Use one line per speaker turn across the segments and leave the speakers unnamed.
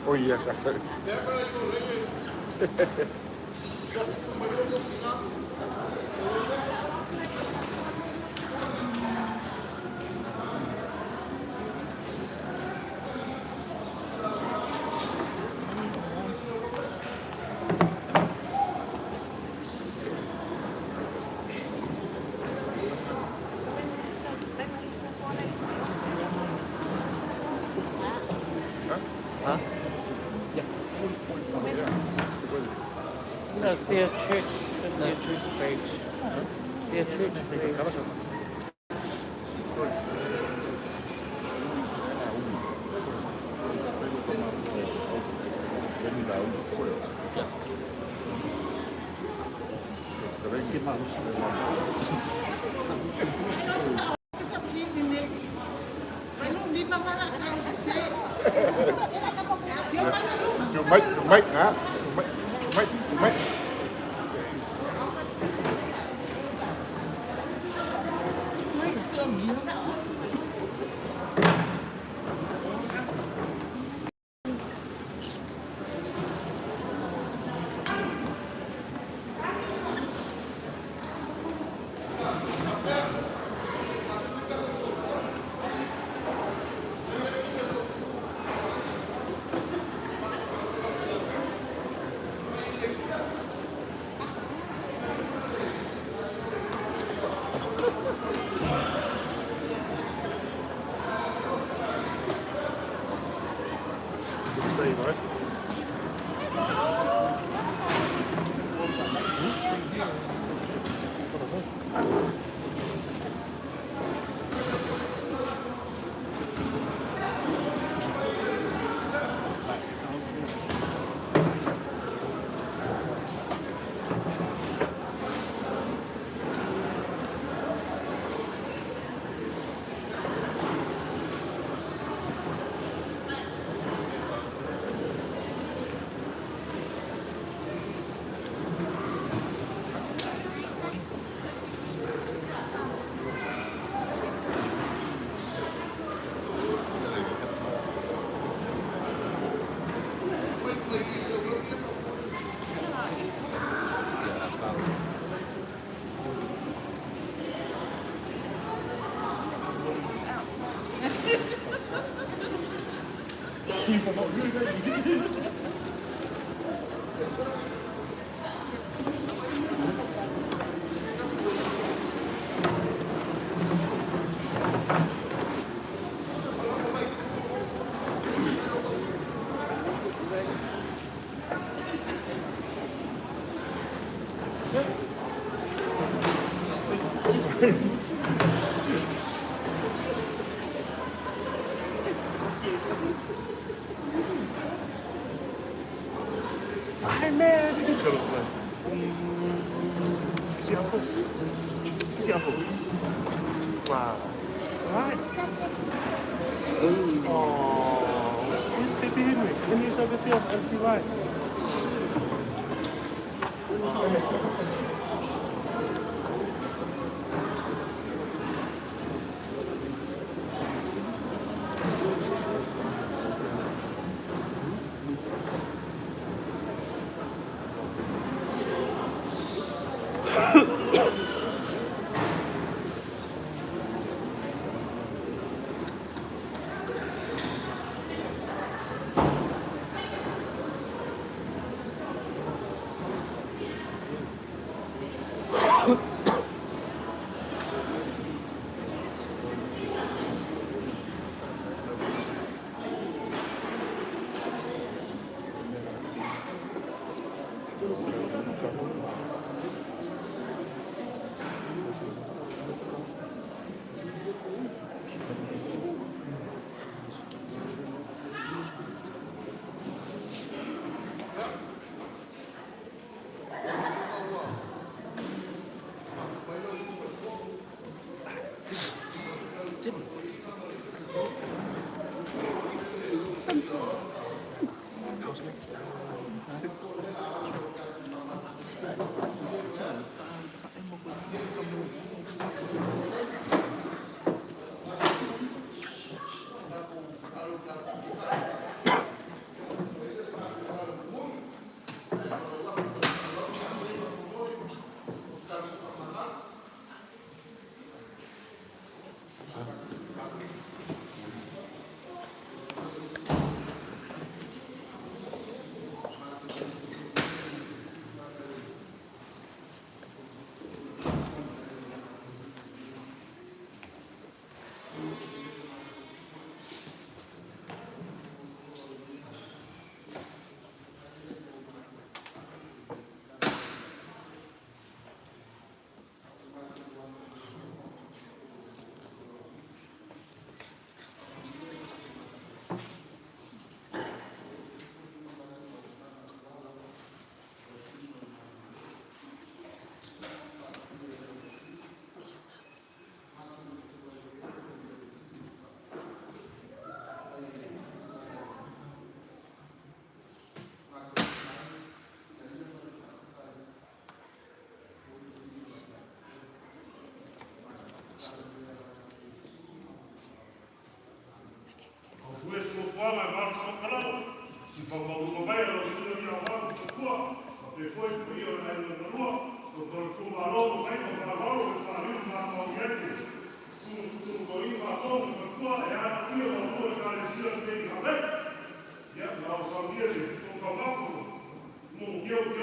Oh iya.
Huh? Yeah.
That's their church. That's their church page. Their church page.
You make, huh? You make, you make, you make. Good to see you, mate. Hi, man. See uncle. See uncle. Wow. Right. Oh, here's Baby Henry. Henry's over there on empty right.
Yeah.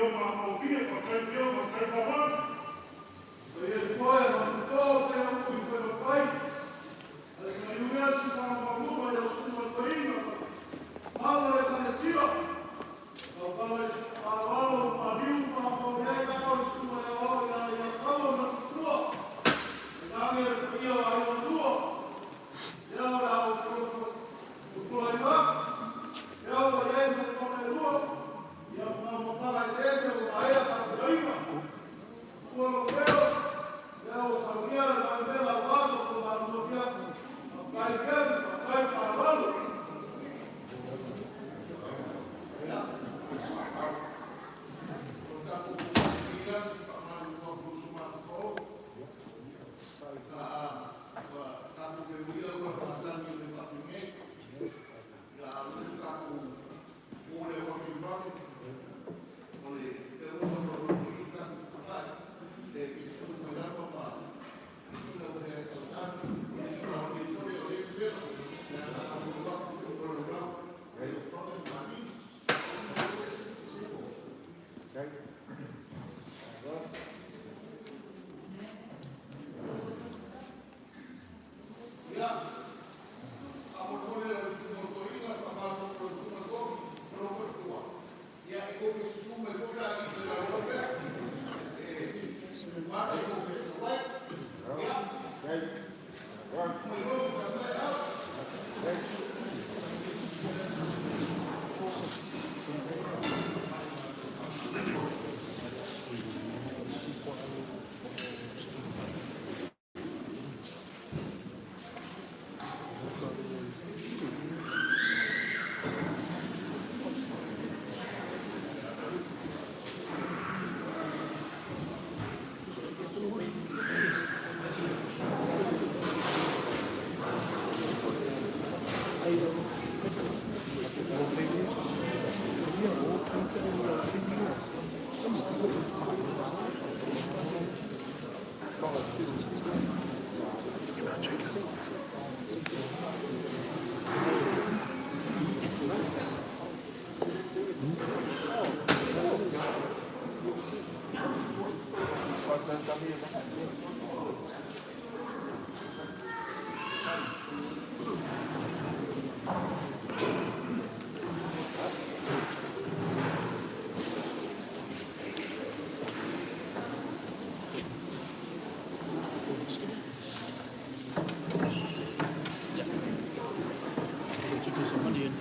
So took us some money in.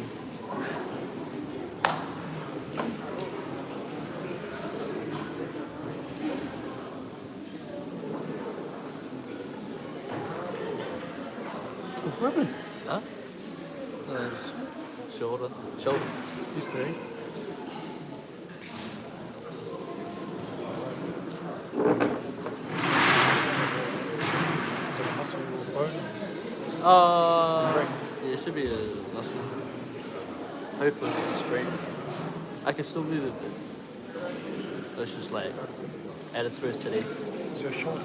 Ribbon.
Huh? Shoulder. Shoulder.
Yesterday. Is it a muscle or bone? Sprain.
Yeah, it should be a muscle. Hopefully it's a sprain. I can still move it, but it's just like at its worst today.
Is your shoulder?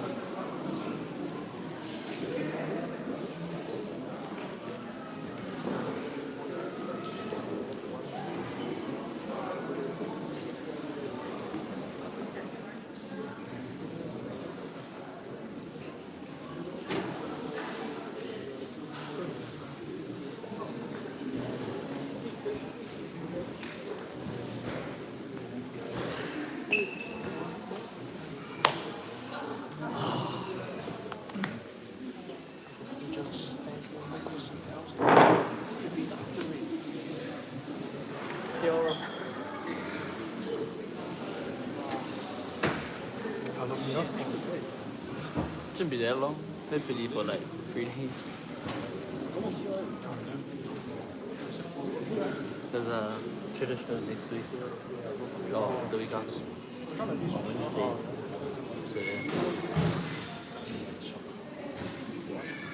Kia ora.
How long you up for?
Shouldn't be that long. Hopefully for like 3 days. There's a traditional next week. Oh, the week after. On Wednesday. So yeah.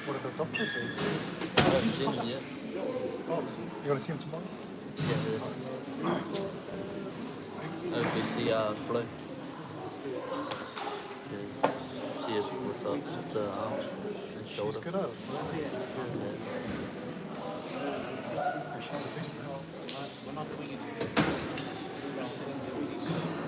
What did the doctor say?
I haven't seen him yet.
Oh, you gonna see him tomorrow?
Yeah. Hopefully see Flo. Yeah. See if what's up with the arm and
She's
shoulder.
good at it.
Yeah.
She's the best now.
We're not doing it. We're sitting there.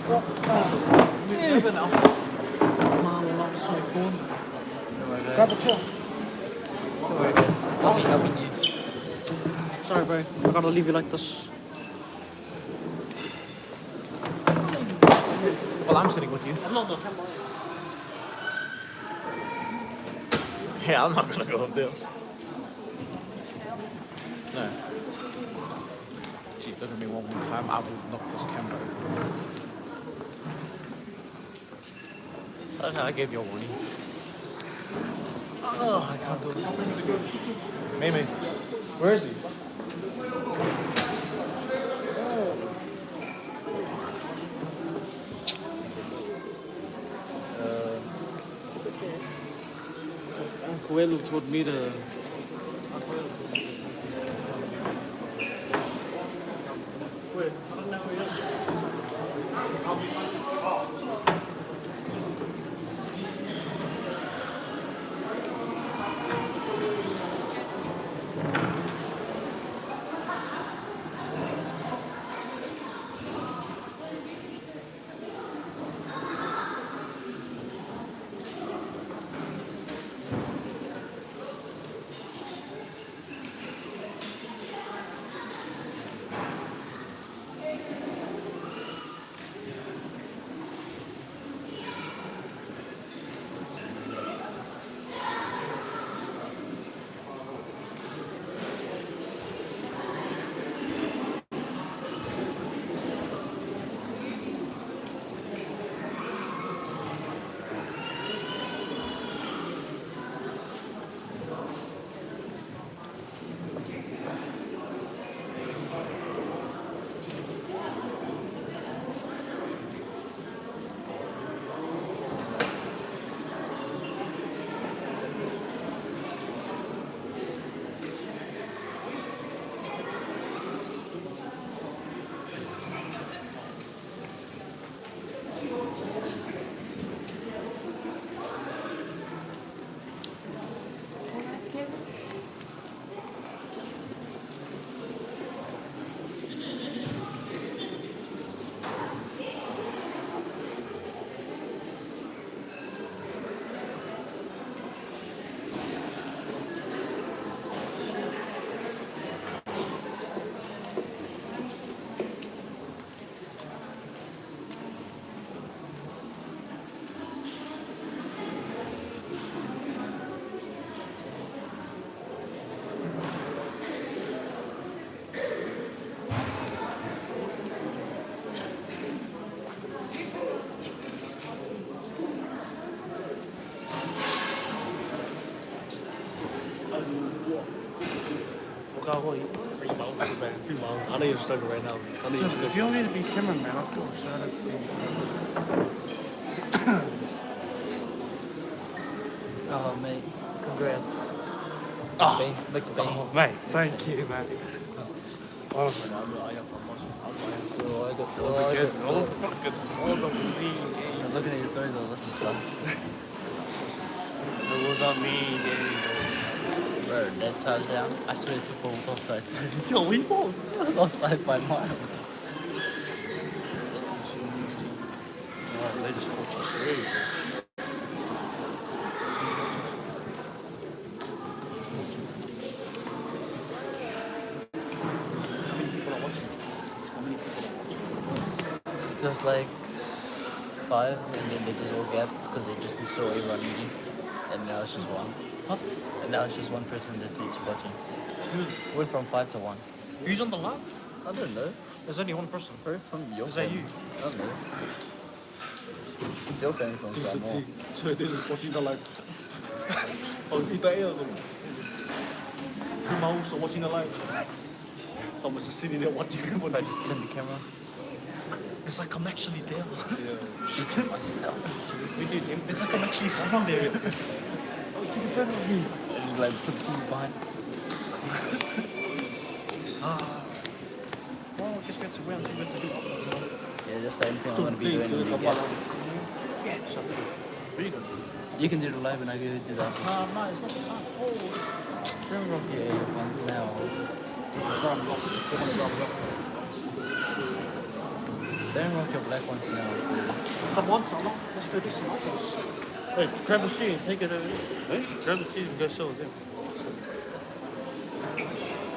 Grab a chair.
Don't worry, guys. I'll be new.
Sorry, bro. I gotta leave you like this.
Well, I'm sitting with you.
I'm not the camera.
Yeah, I'm not gonna go up there. No. Gee, look at me one more time. I will knock this camera over. Okay, I gave you a warning. Oh, I can't do it. Mimi. Where is he?
This is there.
Uncle Elu told me to. Wait, I don't know who he is. 3 months, man. 3 months. I know you're struggling right now. I know you're
If
struggling.
you want me to be cameraman, I'll do it. So
Oh, mate. Congrats.
Oh.
Bang, like bang.
Oh, mate, thank you, mate. Oh,
Oh, I got,
that was
oh,
a
I
good.
got-
All the fucking, all the mean
I
game.
was looking at your stories though, let's just go.
It was a mean game.
Bro, that touchdown, I swear to ball was offside.
Yo, we both.
It was offside by miles.
Oh, they just caught you straight. How many people are watching? How many people are watching?
Just like five, and then they just all gapped because they just saw everyone eating. And now it's just one.
Huh?
And now it's just one person that's each watching.
Who's,
Went from five to one.
who's on the live?
I don't know.
There's only one person.
Probably from your
Is that
family.
you?
I don't know. It's your family from Samoa.
So this is watching the live. Oh, ita é also. Kuma also watching the live. Someone's just sitting there watching.
If I just turn the camera.
It's like I'm actually there.
Shooting myself.
It's like I'm actually sitting there.
Oh, take a photo of me.
And like put the TV behind.
Well, I guess we have to wait until we have to do uploads. now.
Yeah, that's the only thing I'm gonna be doing in the gap.
Yeah, just have to do it. What are you gonna do?
You can do the live and I can do the upload.
No, no, it's not the time. Oh.
Don't rock your earphones now. Don't rock your black ones now.
Come on, Summer. Let's go do some others.
Hey, grab the sheet and take it over there. Hey? Grab the sheet and go show them.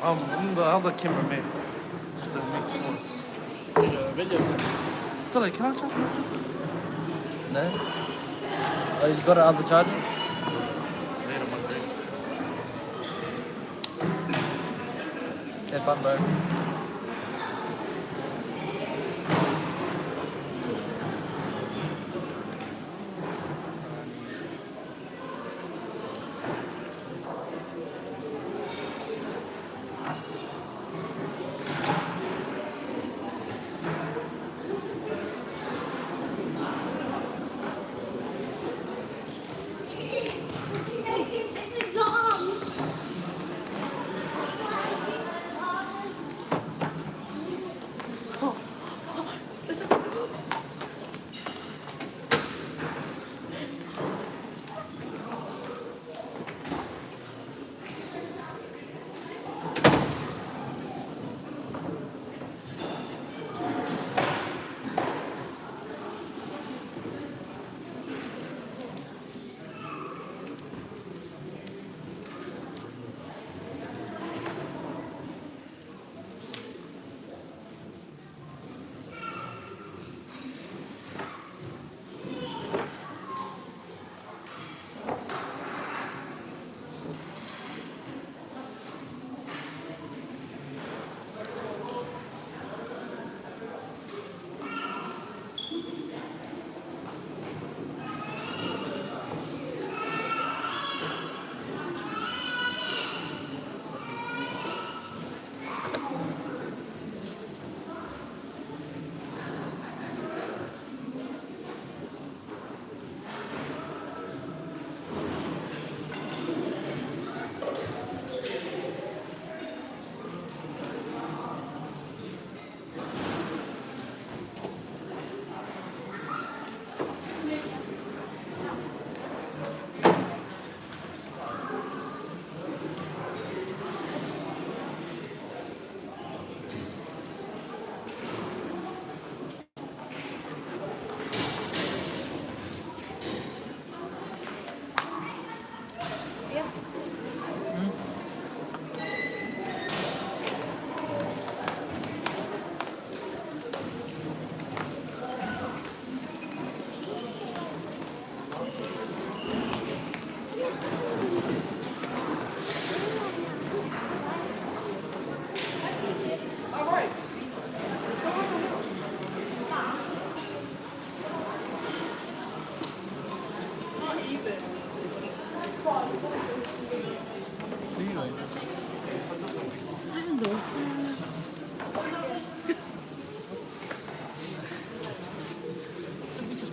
I'm the other cameraman. Just to make sure it's.
Video, video.
So, like, can I charge my phone?
No? Oh, you got another charger?
Later, my drink.
Have fun, bro.
Do you have to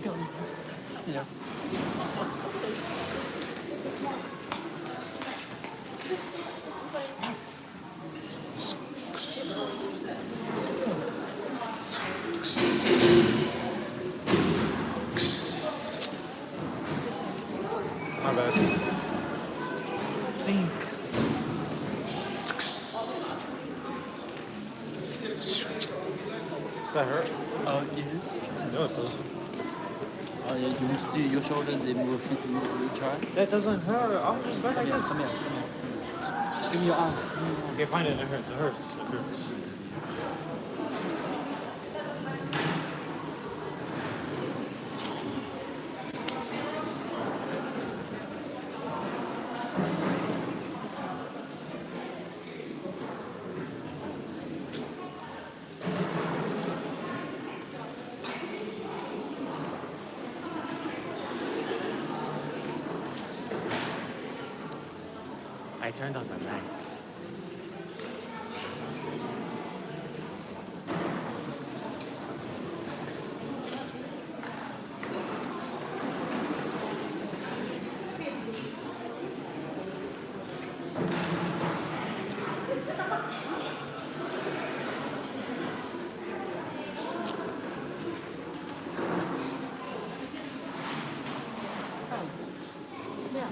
come?
Yeah.
My bad.
Think.
Does that hurt?
Oh, yeah.
No, it doesn't.
Oh, yeah, you want to do your shoulder, then we'll fit we'll try.
That doesn't hurt. I'm just back like
Yeah,
this.
come here, come here. Give me your arm.
Okay, fine. It hurts. It hurts. It hurts. I turned on the lights.
Yeah.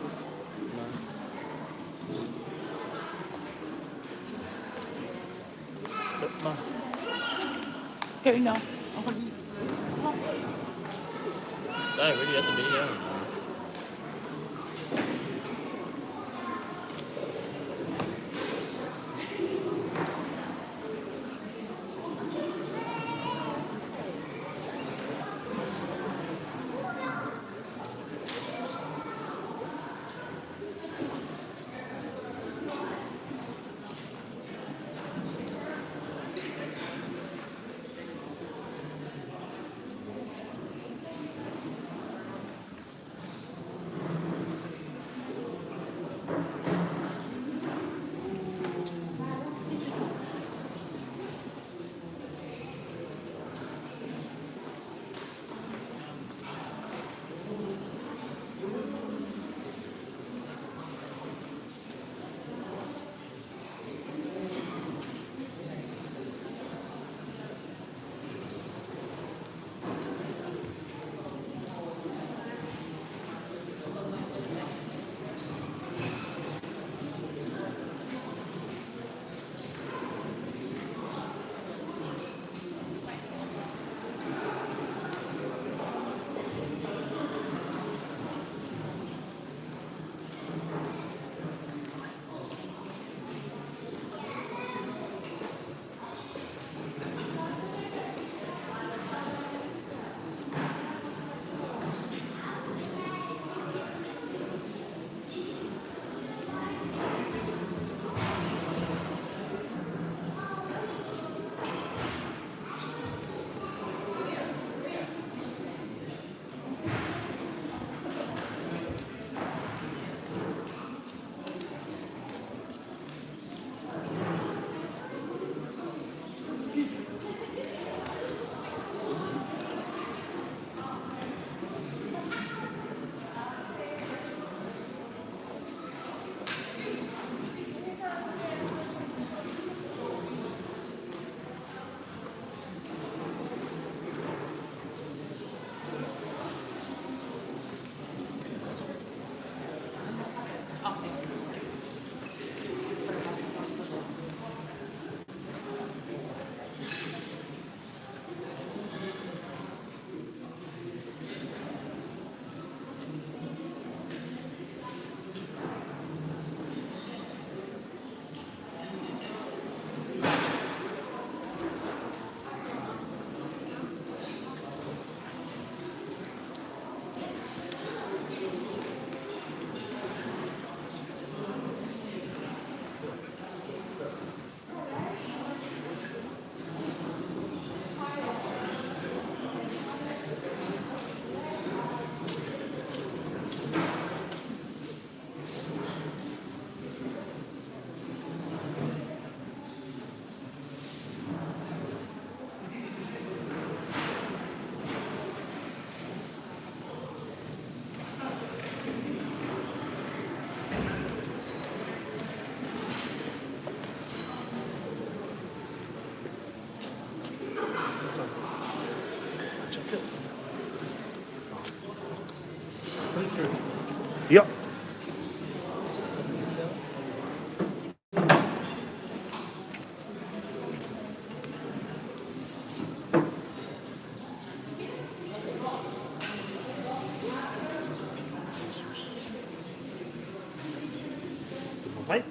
glasses?
No. No.
Go now.
I really have to be here.
Ja. Right.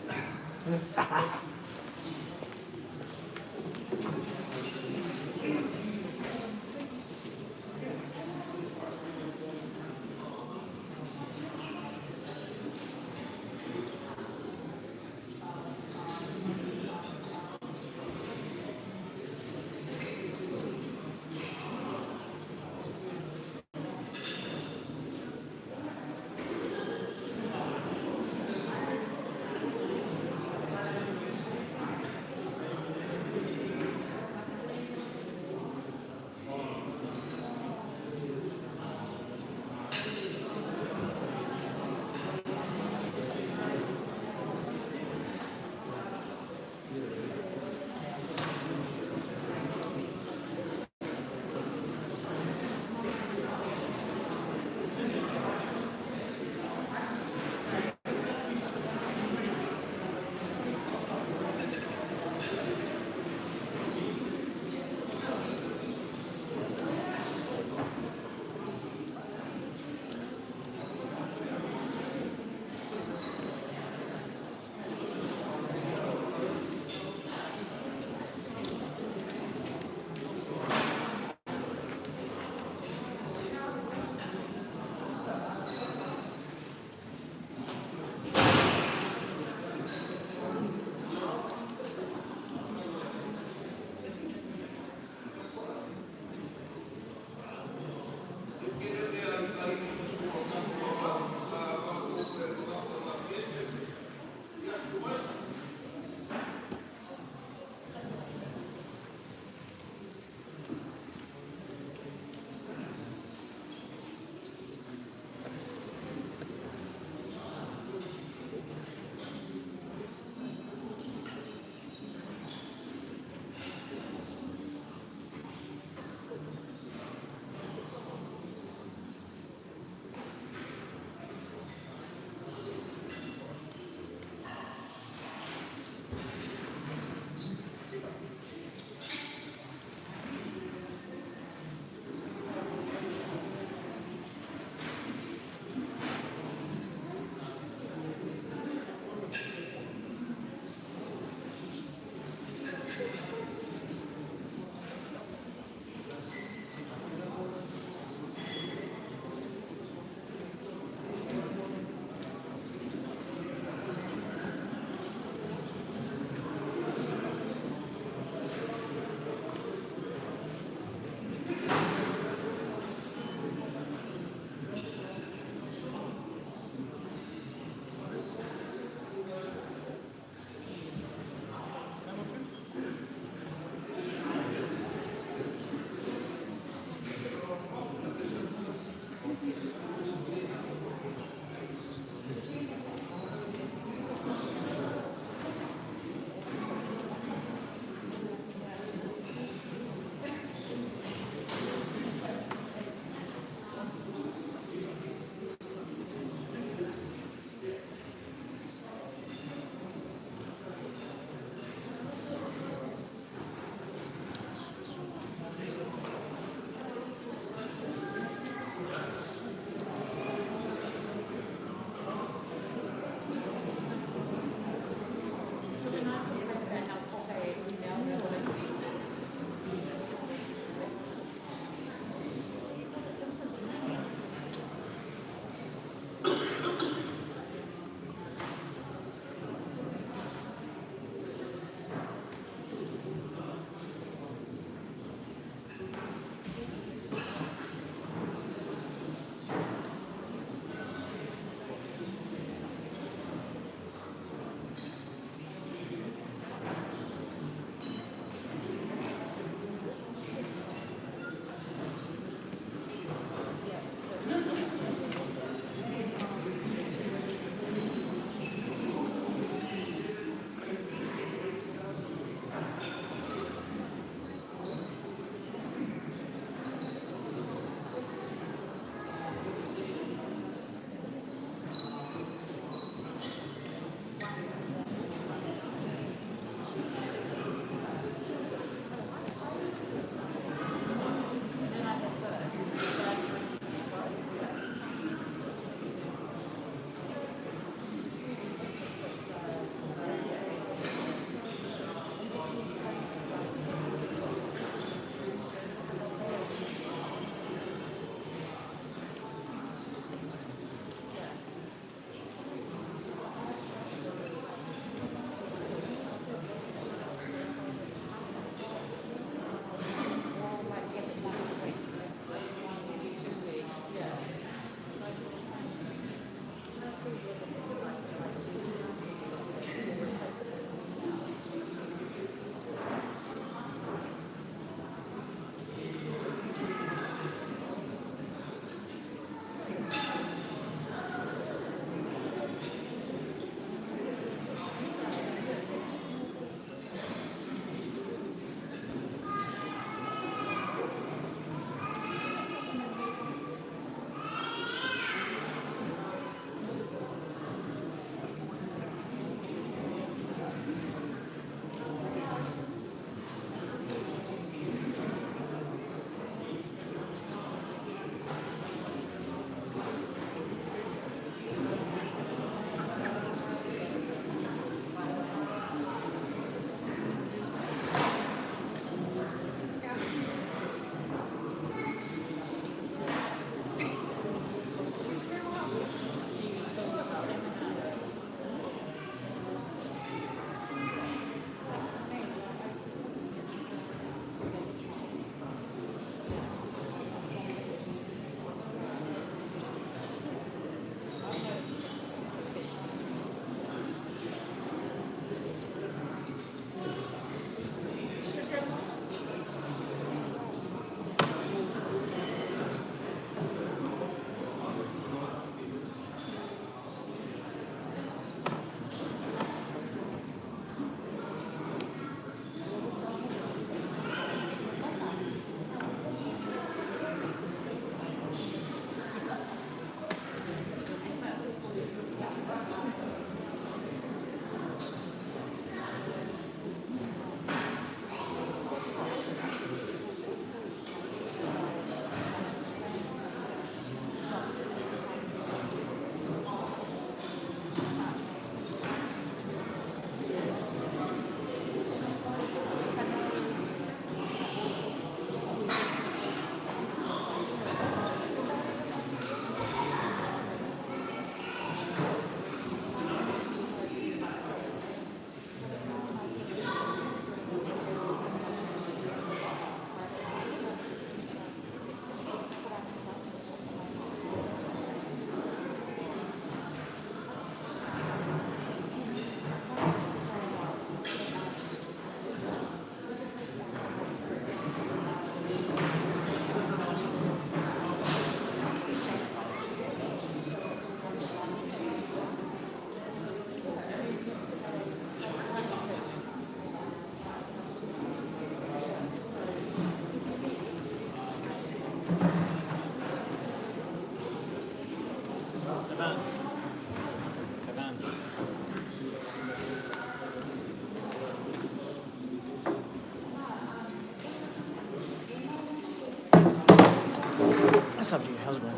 What's up, G? How's it going?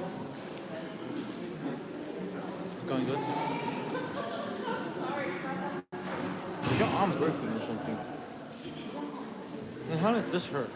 Going good? Is your arm broken or something? Then how did this hurt?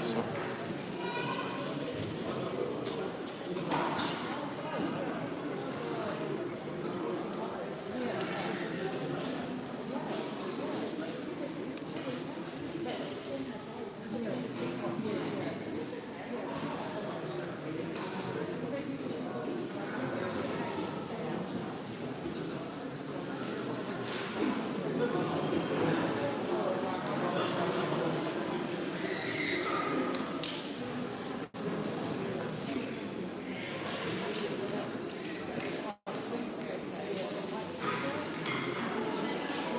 So.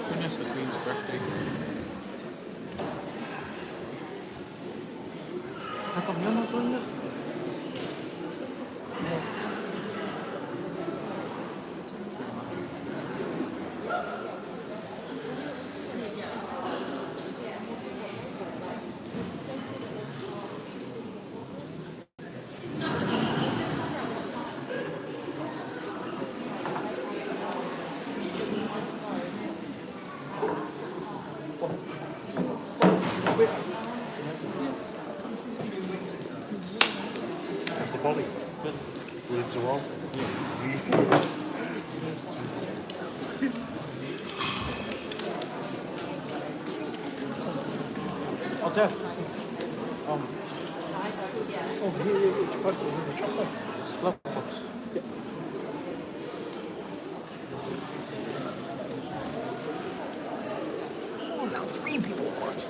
When is the Queen's birthday? How come you're not doing it?
That's the body. Leads the wrong.
Oh, Dad.
Oh, yeah. Your was in the chocolate.
It's glove box.
Oh, now three people watch.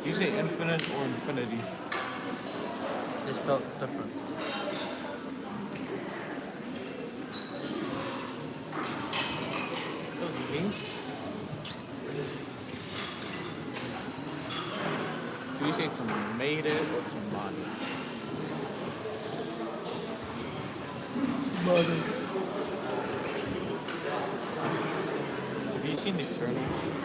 Do you say infinite or infinity?
They spelled different.
That was me.
Do you say tomato or tomato? Have you seen Eternals?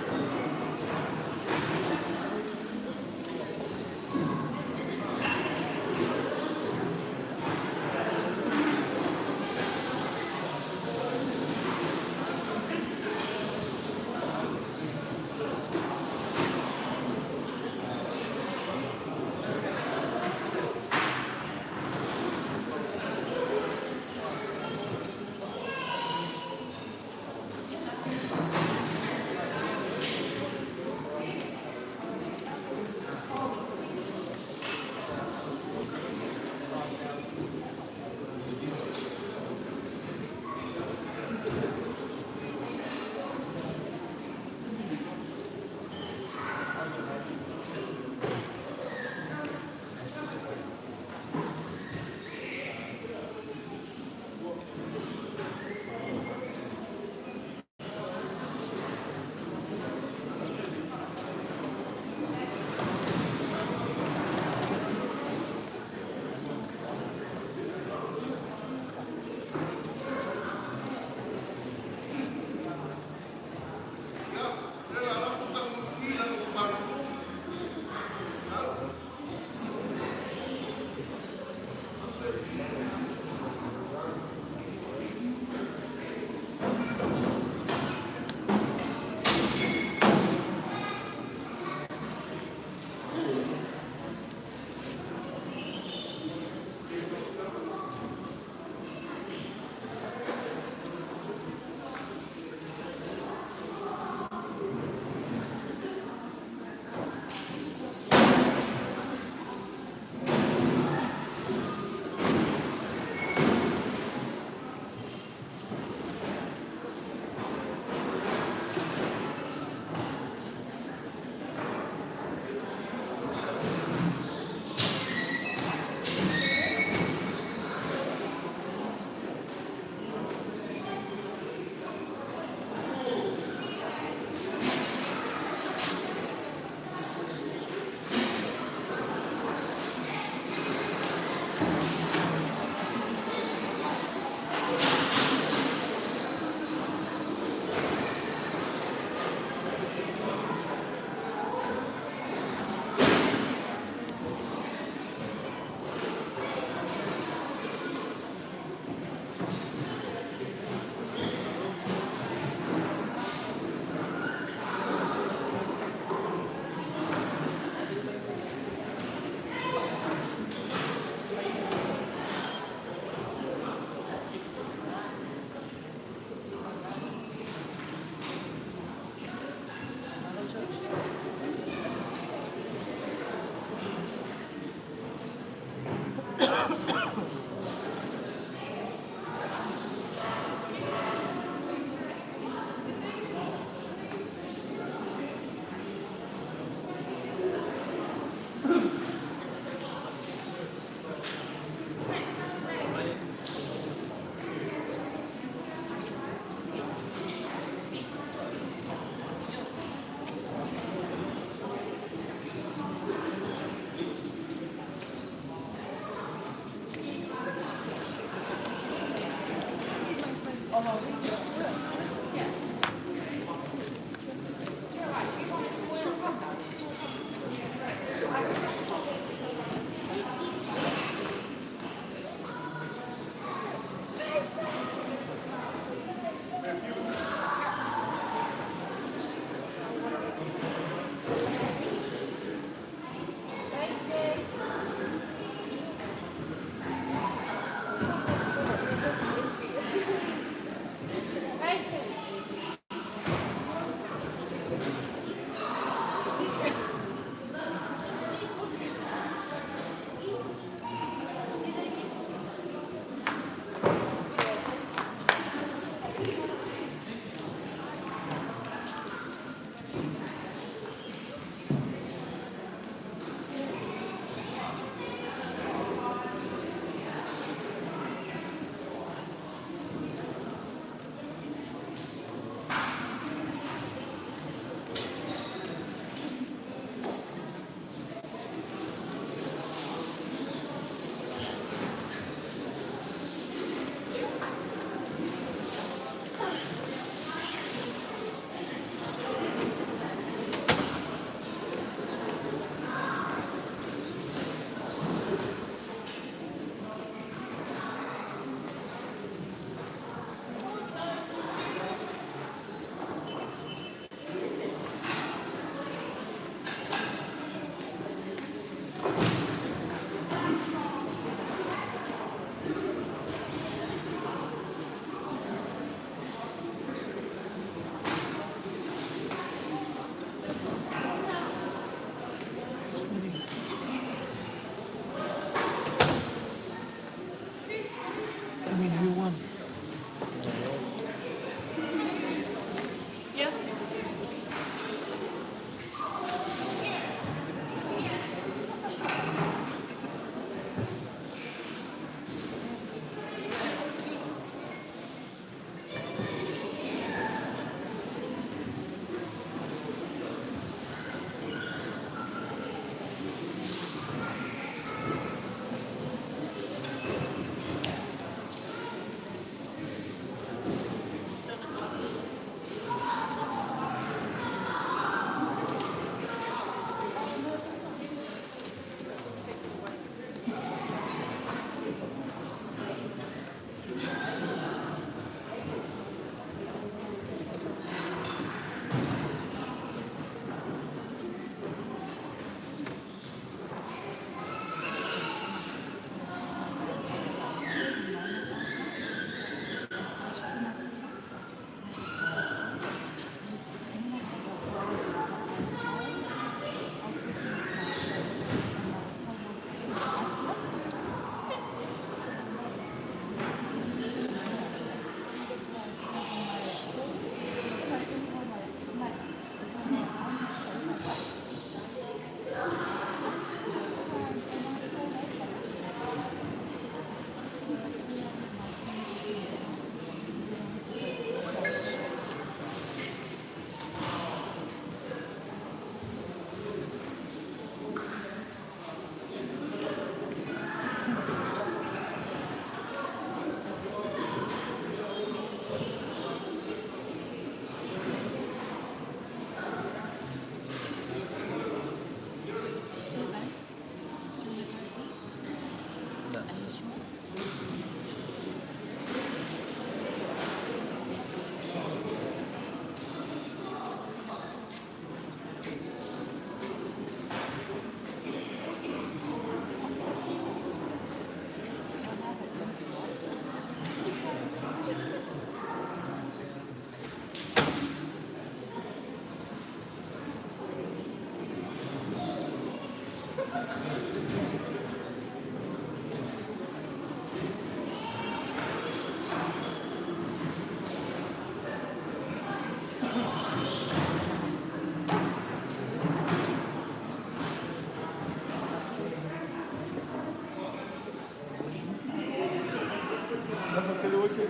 It was a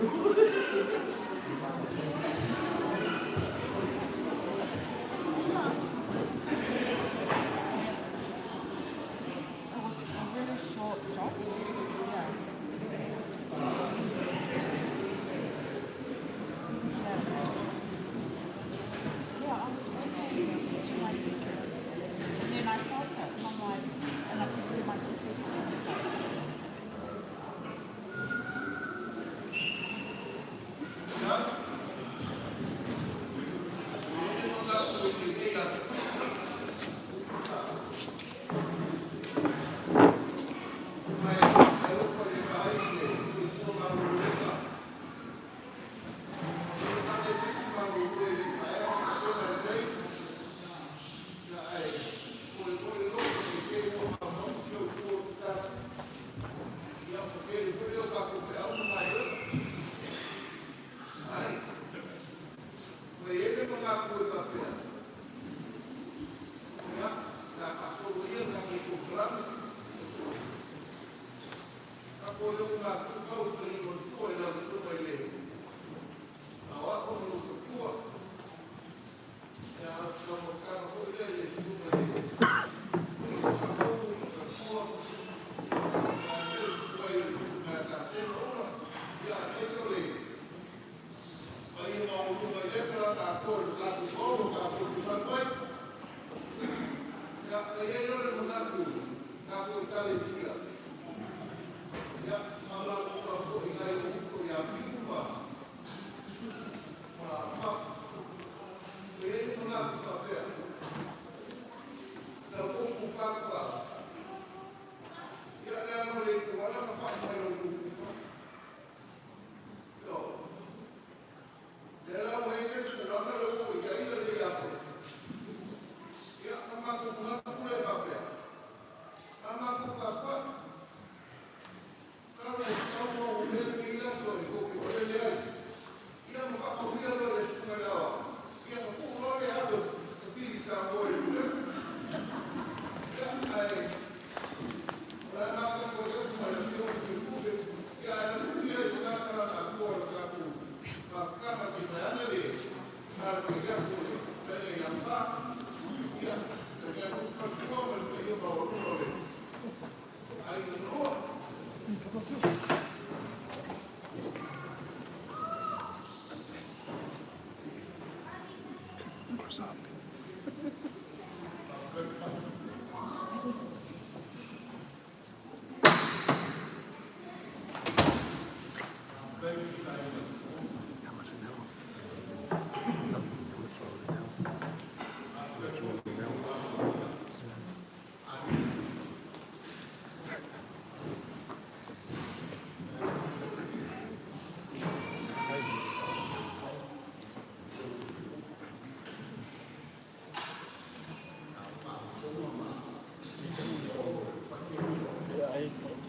really short job. Yeah. Yeah. Yeah, I was working to my future. And then I felt it, and I'm like, and I could hear myself everything.
Croissant.
How much an hour? No, how much are they now? How much are they now?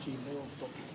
gmail.com.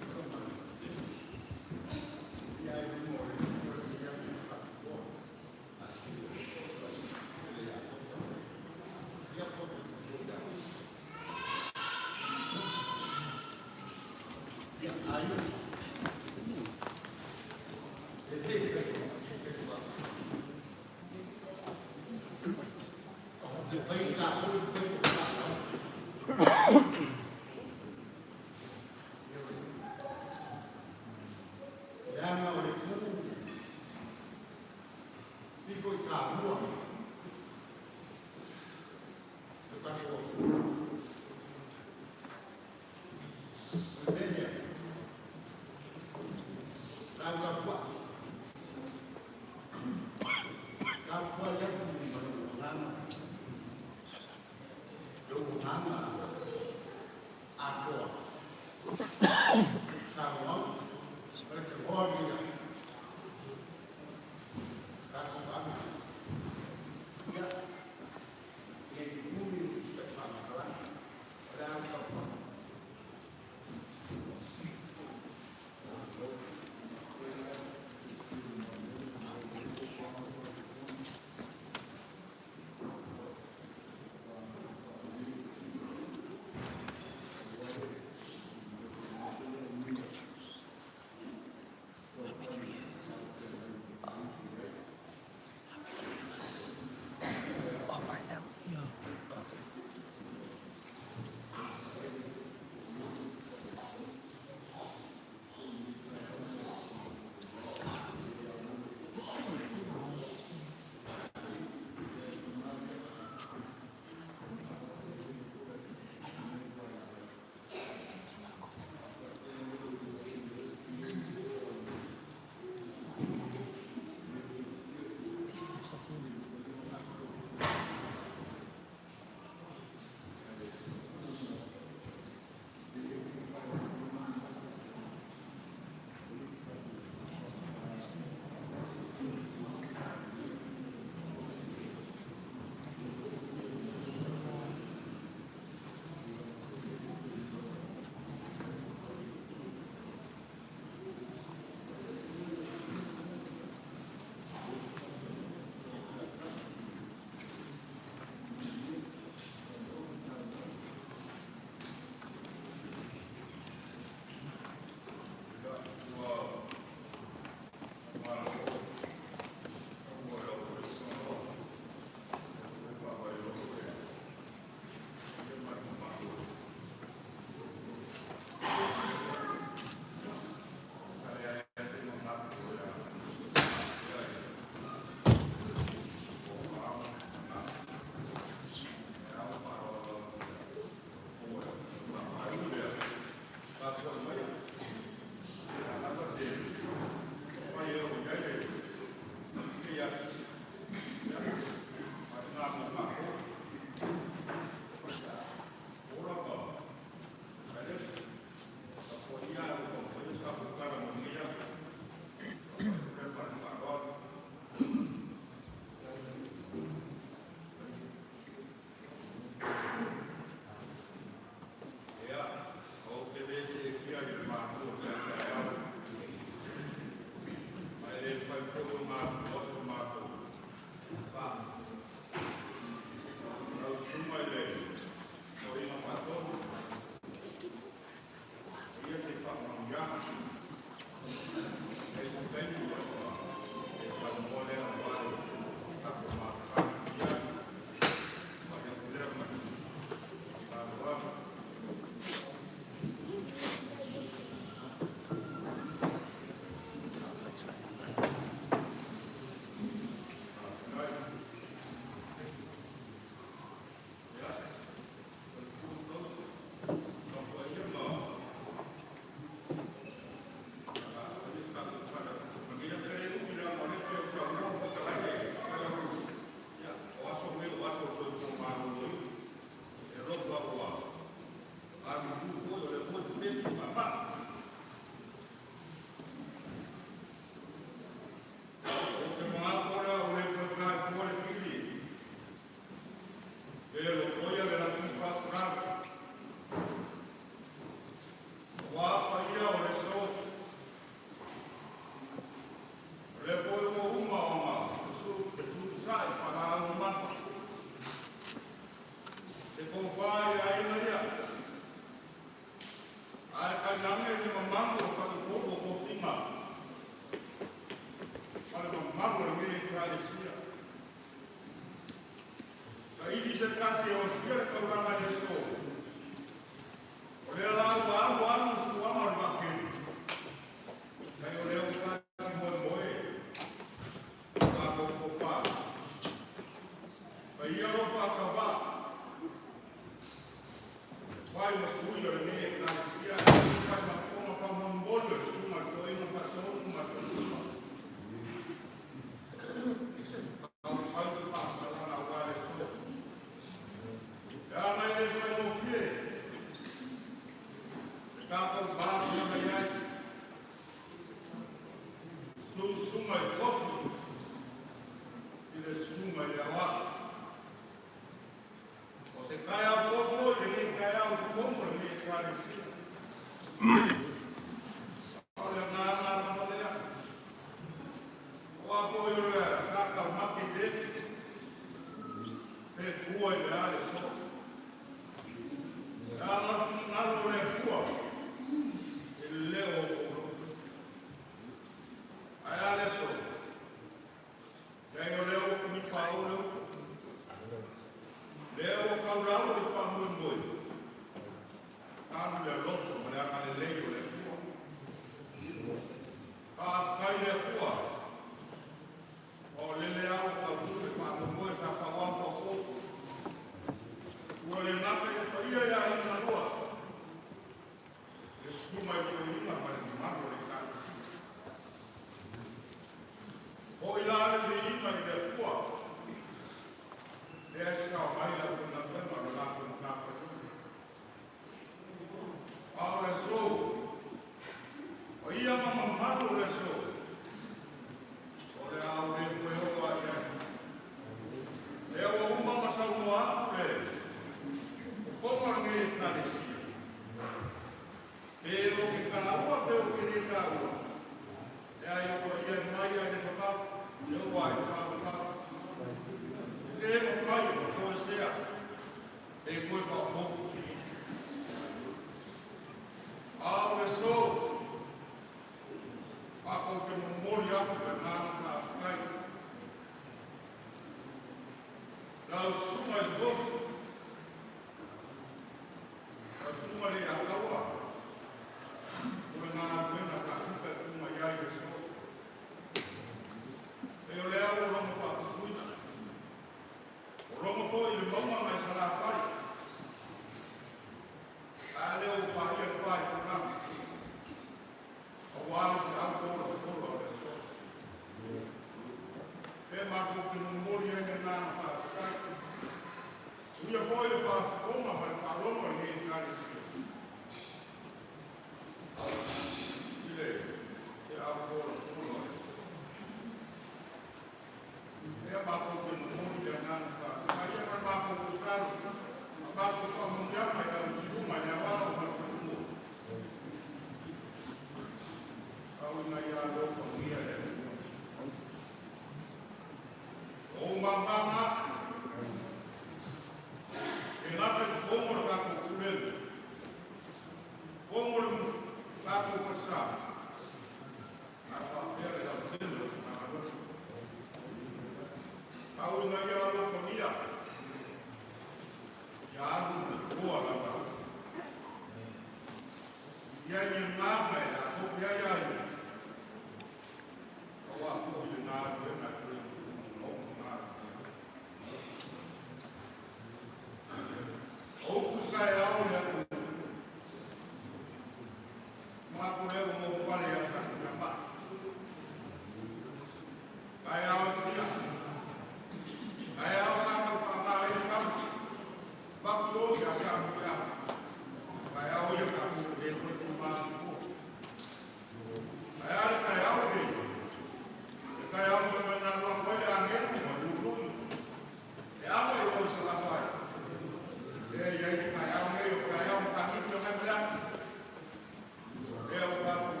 E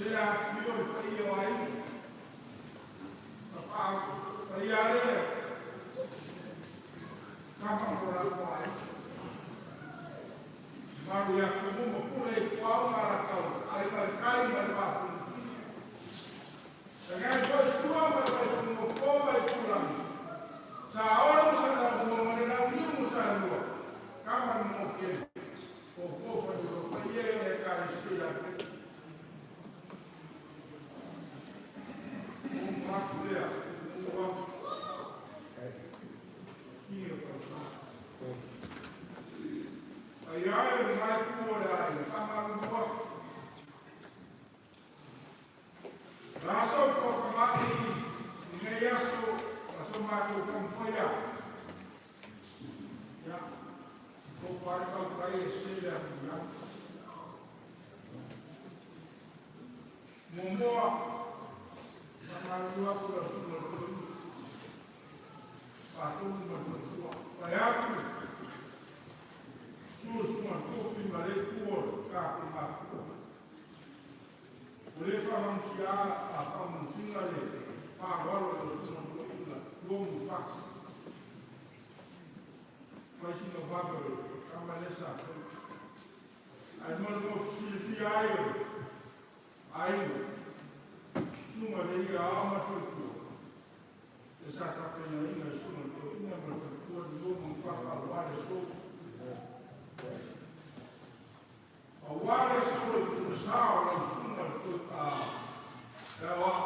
Le afifio o le paia o aiga, tapaau, paia lea, tama ma o latou aiga. Malu ia Tumua ma Pule Ituau ma Alataua, Aiga i le Tai ma le Vaa o Fonoti. Tainane foi Sua ma le Vaifanua, Fofo ma Aitulagi, Saole ma Saleaaumua ma le Launiu na Saelua, Tama a le Manuatele, Fofu ma Faleula, o paia ia o le Ekalesia ia te au. Ona ou manatu lea, Tumua, ia tautua. Paia e o lena itu o le aiga, faamalulu atu. O le a sou toatamai i lenei aso ma so matou taumafai atu, ia, e poto lava le tautai e sese le atu i lalo. Muamua, faamalulu atu i lau susuga i le toeaina, Faatonu ma le faletua, vaeatu susu le susuga i le tofi ma lea itu o le tatou mafutoa. Ua le faamanusina le faaaloalo i lau susuga i le toeaina Lomu Fati. Fai sina vave o le tama lea sa fai. Ae mo le silafia ai o le aiga, susuga i le alii aoao ma le faletua, le sa tapenaina e le susuga i le toeaina ma le faletua le lua manufaga aua le aso. Aua le aso i le tulasa o lau susuga i le aoao,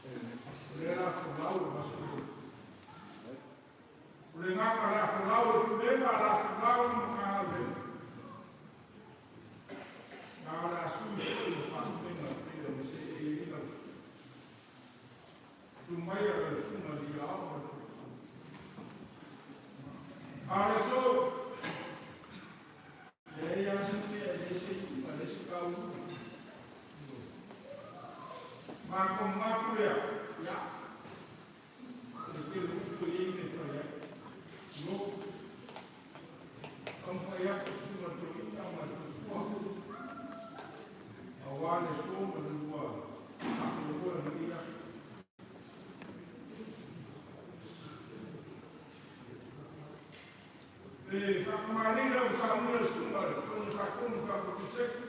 o lea o le a folau le masalosaloga. O le gata o le a folau e Pulega, o le a folau i le Matagaluega, a o le a sui foi le faalupega e pei ona seei ai lau susuga. Susu maia lau susuga i le aoao ma le faletua. A o le aso, e leai lava se mea, e leai se iuga, e leai se tauiuga. Matou manatu lea, ia, o le tele o upu e i ai mea e fai ai. Lotu, taumafai atu le susuga i le toeaina ma le faletua, aua le aso ma le lua faamoemoe o lenei aso. Le faatamalii lea ua saunia le susuga i le Toeaina Faatonu Faapotu Seki,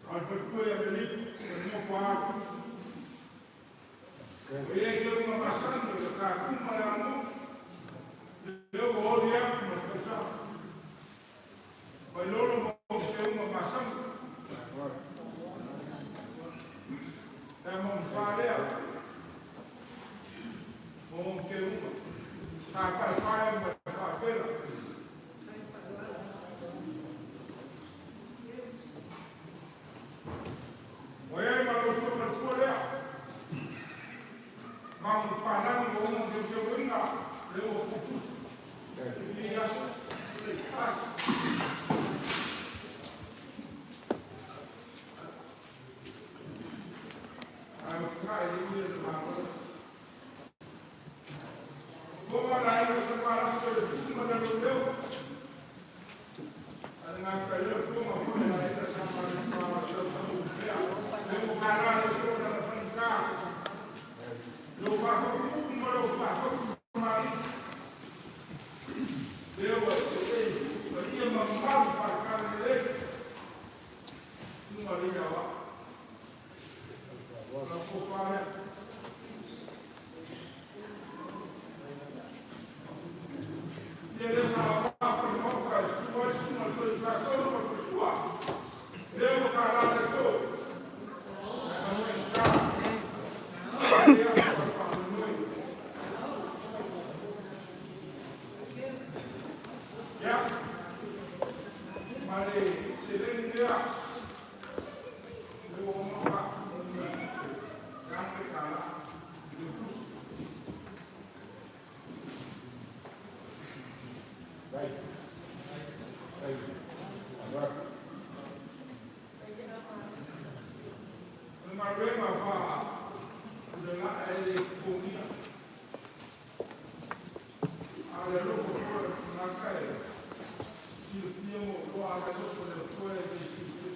a o le faletua ia Meliuta ma le nofo a alo. Ua i ai keuga masani o le tatou ma le aganuu, lea ua oli atu ma le tausaga. Vailolo ma ona keuga masani. Le ama lea ma ona keuga. Sa paepae ma le faapela. Ua i ai ma lou matua lea. Magu palagi ma ona teuteuina lea ua pupusa. I aso, aso. Ae o le ia le malo. Fua la ia sa palasi o le tusi ma le leo. Ale nga ka leo tu ma fua la ia sa palasi ma le tau fea. Le mo kala le so na la fanka. Lo fa fa ku ma lo fa fa ma. Leo wa se ei, pa ia ma ma fa ka le. Tu ma le ia wa. La ko fa le. Ia le sa ma fa mo ka su wa su ma to ka ko ma tua. Leo ka la le so. Ia, ma le seleni lea, le ua maka $1,000 le tusi. O le galuega faa le laa e le totogia. A o le alofa foi o le tagata e silafia ma iloa a le alofa o le Atua e le silafia.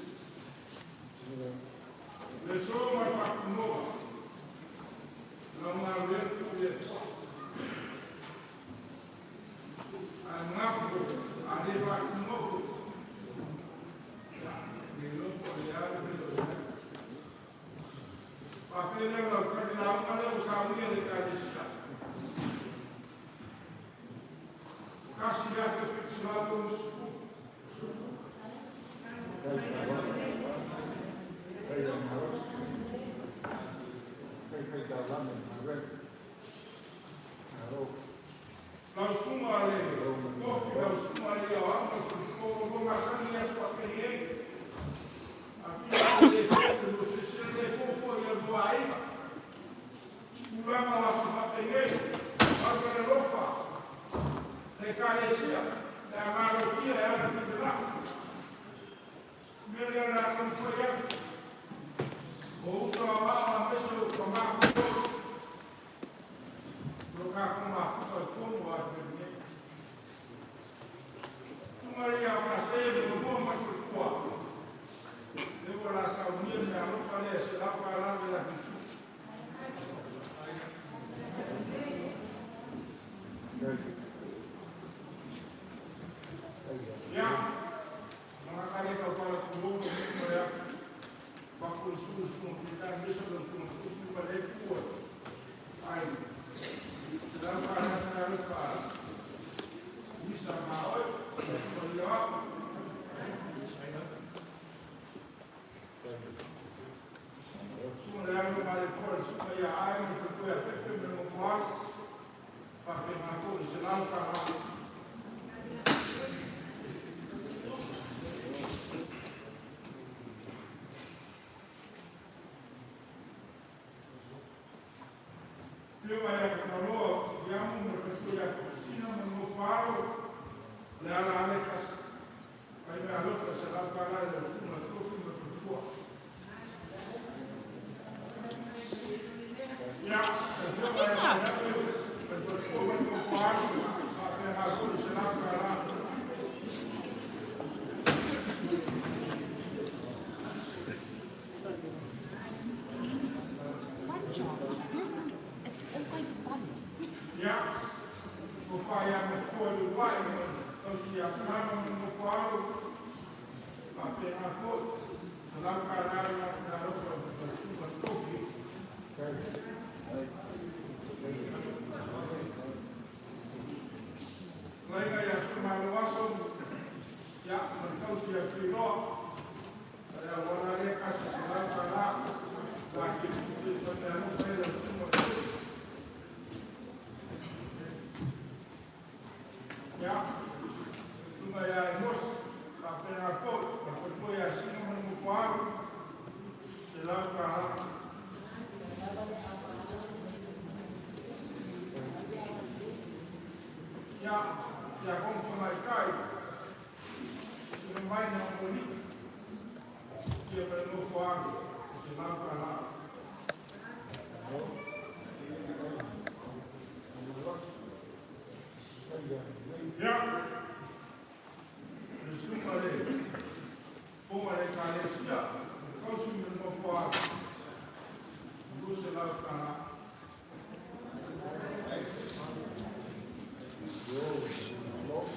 One job. It's always one.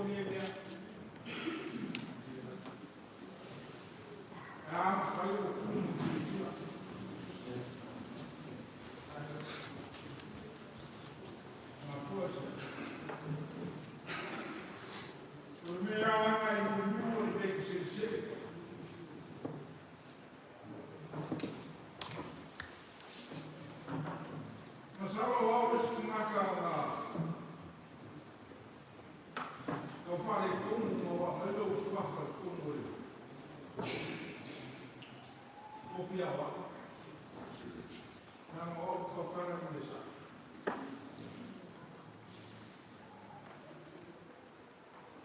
nei mea. E a mawhai o kumu ki tua. Mafua se. O le mea anga i mumu o le peki se. Masalo o au esi ngaka o ngā Kau whare komu ma wa mai lo suafa komu le. Kofi awa. Nā ngā o kau kara mo le sa.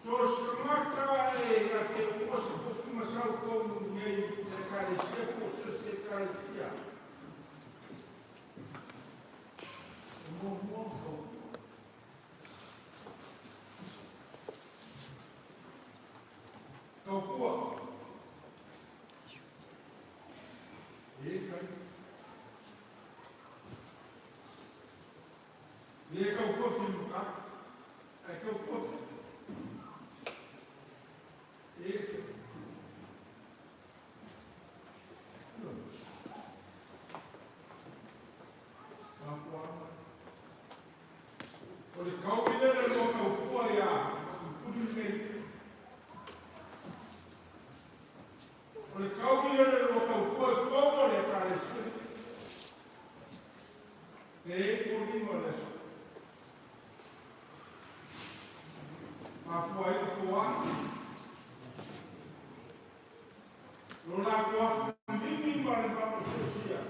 So se kamaka e ngā te ua se kofi masau komu nei le kare se po se se kare fia. Mo mo kau. Kau kua. E kai. E kau kua whinuka. E kau kua. E O le kau i le lo kau kua ia, i puni nei. O le kau i le lo kau kua i komo le kare se. Te e fōrima le so. Mafua i fōa. Lo la koa mimi ma le bako se sia.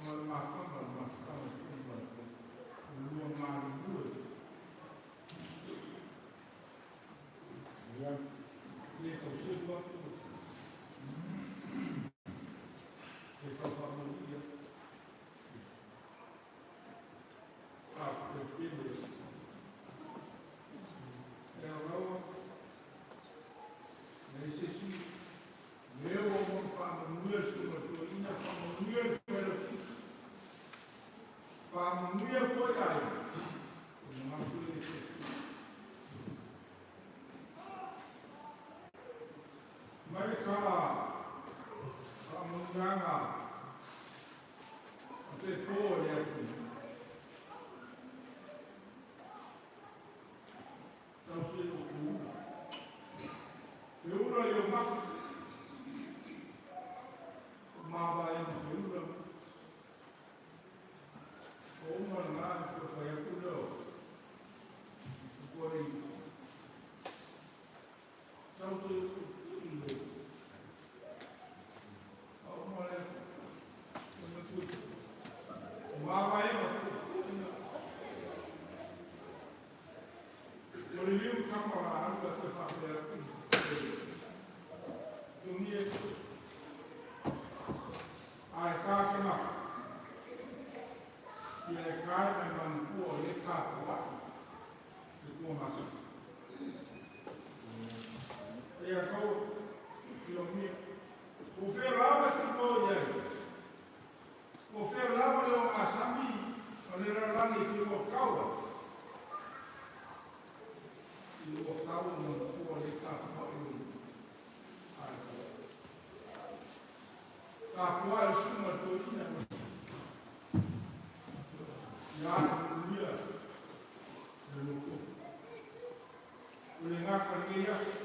Ma le mafua ma le mafua ma le ma le lua malu lua. Le kau se lua tu. Le kau wha ia. A te pele. E au rawa. Me se si. Me o mo wha manuia su ma tua ina wha manuia wha le pusu. Wha manuia foi ai. O ngā tue se. Mai ka wha manuanga o te pō le atu. Tau se o whiuna. Whiuna i o maka. O māwa e ma whiuna. O uma ngā kua whai atu leo. O kua rei. Tau se o i le. A uma le. O ma tui. O māwa e ma tui. O le liu kamara alu a te whapea atu. Tungi e Ai kā kanaka. Ia e kāi mai manupua o le kā kua. Te kua masa. Ia kau, i o mia. O whea lava si kō iai. O whea lava le o asami o le rarani ki o kaua. I o kaua manupua o le kā kua i o ai kua. Ka kua e suma tō ina. Ia atu ia le lokofu. O le ngaka nei aso.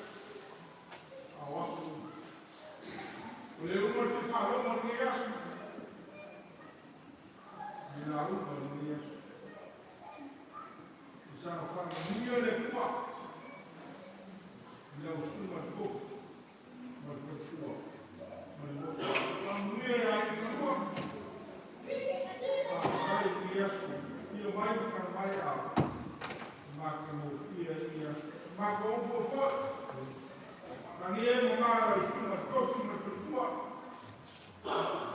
A o aso. O le uma te whalonga nei aso. I la uma nei aso. I sana whangamia le kua. I lau suma tofu. Ma le whatua. Ma le lofu. Whangamia ia i kua. A whakai i aso. Ia mai ka mai a. Ma ka mo fia i aso. Ma ka opo foi. Tangi e mo ngā rau suma tofu ma whatua.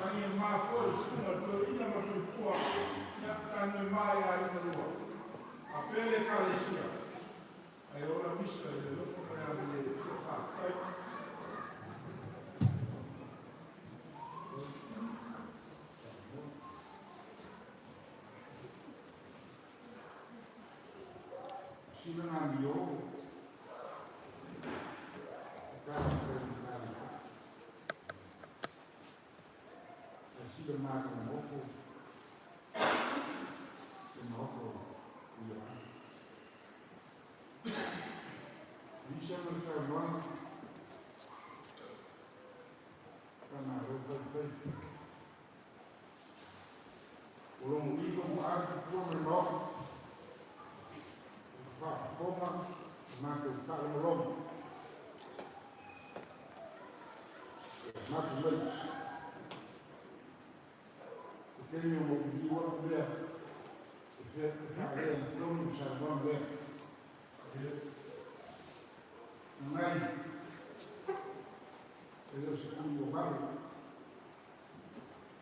Tangi e mā foi suma tō ina ma whatua. Ia tangi mai a ina lua. A pele ka le sia. Ai ora misa i le lofo mai a le te whākai. Sina ngā mio. Ka ka ka. Sila mā ka moko. Se moko ia. Lisa ma sa noa. Ka mā rau whai whai. O longo iko mo a pua me moko. O ka whaponga, mātou whaalongolongo. Mātou mai. O te o mo uiwa mea. E whea te whaalea na tonu sa noa mea. Ngai. E leo se kuri o maru.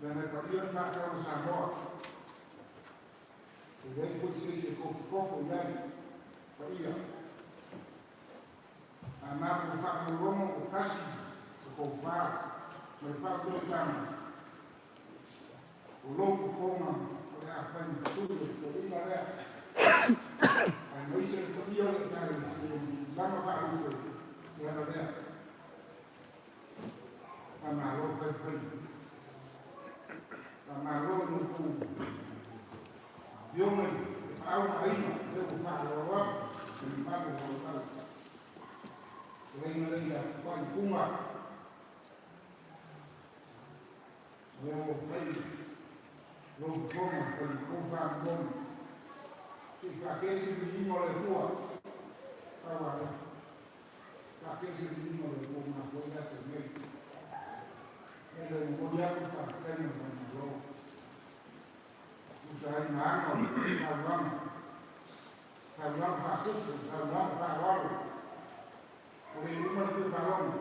Mea ngai pa ia whakau sa noa. E lei foi se se koko koko iai. Pa ia. A nā ko whakamoromo o kasi o kou whā. Ma le whakuletanga. O loku konga o le a whai mtui o ko inga rea. A noise le paia o le tai lama wha uwe. Le ana rea. A malo whai whai. A malo nuku. Ionga e paau maina le o whaaloa. E ni malu o tau. Leina leia whai kunga. Le o whai. Lo konga whai kouwha moni. Ki whakesi ni ingo le tua. Kawa le. Whakesi ni ingo le tua ngā koe se nei. E le mo ia ku pa kai na na lo. Usa ai maanga ka wanga. Ka wanga pa kuku, ka wanga pa walo. O le uma le pa longo.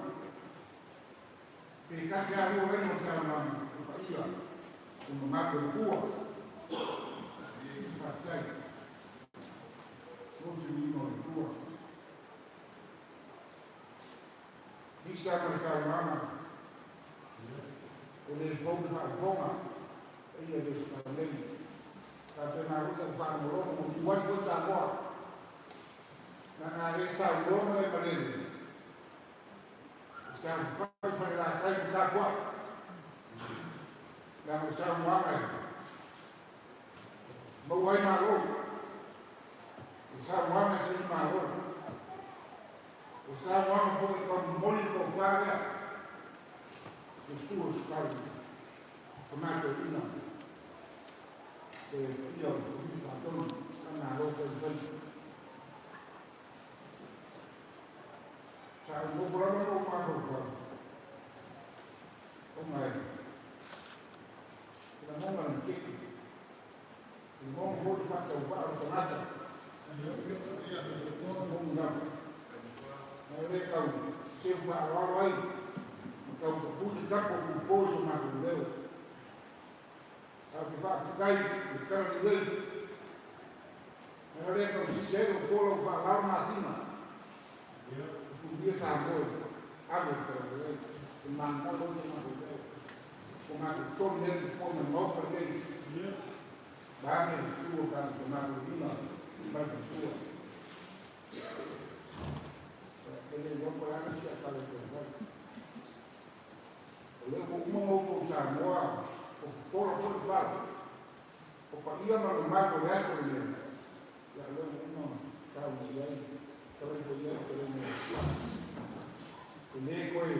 Pe kasi a rua reno sa wanga, o pa ia. O mamako le kua. Pa tai. O tu ingo le tua. Nisa ma le wanga. O le pou whaponga. E ia le sa lei. Ka te nā ruta whakamoromo mo ki wari ko Samoa. Na ngā re sa uronga e malele. O sa whai whai rā kai ki tākua. Nā mo sa uanga e. Mau ai malo. O sa uanga se ni malo. O sa uanga po i pa moli ko whārea. O sua skai. O mātou ina. E ia o te tonu. Ka ngā rau kai kai. Sa o moko rama o mātou whai. O ngai. Te monga ni keki. Te monga hoi whakau wha o tangata. Monga. Ngai le kau se wha aro ai. Ma kau ka puli tapo ku pōso mātou leo. Au te whakakai, te kara ni lei. Ngai le kau sise o polo wha lau ngā sina. O fundia sa moe. Ago te kara lei. Te manga lo te mātou leo. O mātou son nei, o na maupa nei. Bane sua ka te mātou ina, mātou tua. E le loko lana si a tala te whai. O le ko uma ngō Samoa, o polo polo palo. O pa ia ma le mātou le aso le. Ia le uma tau mo iai, tau mo iai, tau mo iai. E le koe,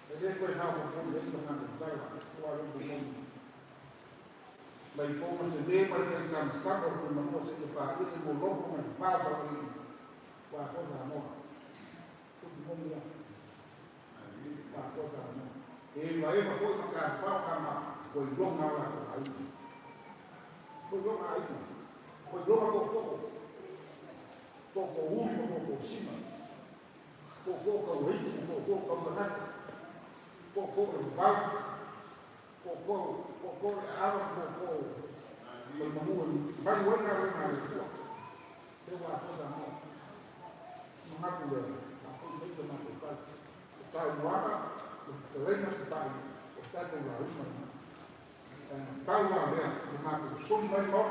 e le koe hao ko polo le ina mātou tala, o a le mo. Mai pōma se le mai kai sam sako ko mamo se te pā i mo loko mai pā sa o i. Wā ko Samoa. Ko te momi ia. Wā ko Samoa. E wa e ma koe ka pā ka ma ko i longa la ko ai. Ko i longa ai. Ko i longa ko koko. Ko ko uru ko ko sima. Ko ko ka wei ko ko ka mataka. Ko ko e vau. Ko ko ko ko e aro ko ko. Ko i mamu ni mai wai ngā wai ngā le kua. Te wā ko Samoa. Mangaku le, a fo i te mātou kai. O tai waka, o te reina te tai, o tātou rā uma. Tau wā mea, o mātou soni mai mō.